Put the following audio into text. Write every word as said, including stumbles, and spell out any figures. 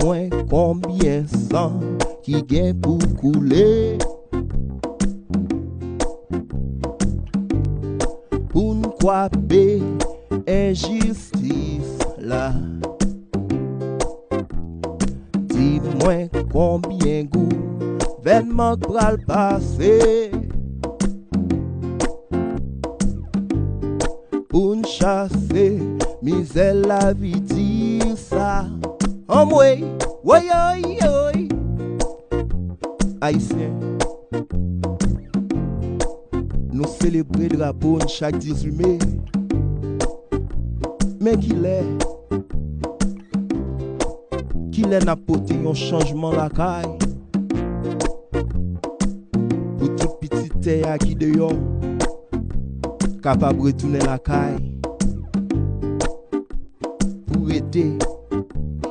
mwen konbyen san ki gen pou koule pou n kwape enjistis la. Di mwen konbyen gouvènman k pral pase pou n chase mizè lavi di sa. Anmwey, woy, woy, woy. Ayisyen, nou selebre drapo n chak dizuit me. Men kilè, kilè n ap pote yon chanjman lakay pou tout pitit tè a ki deyò kapab retounen lakay pou rete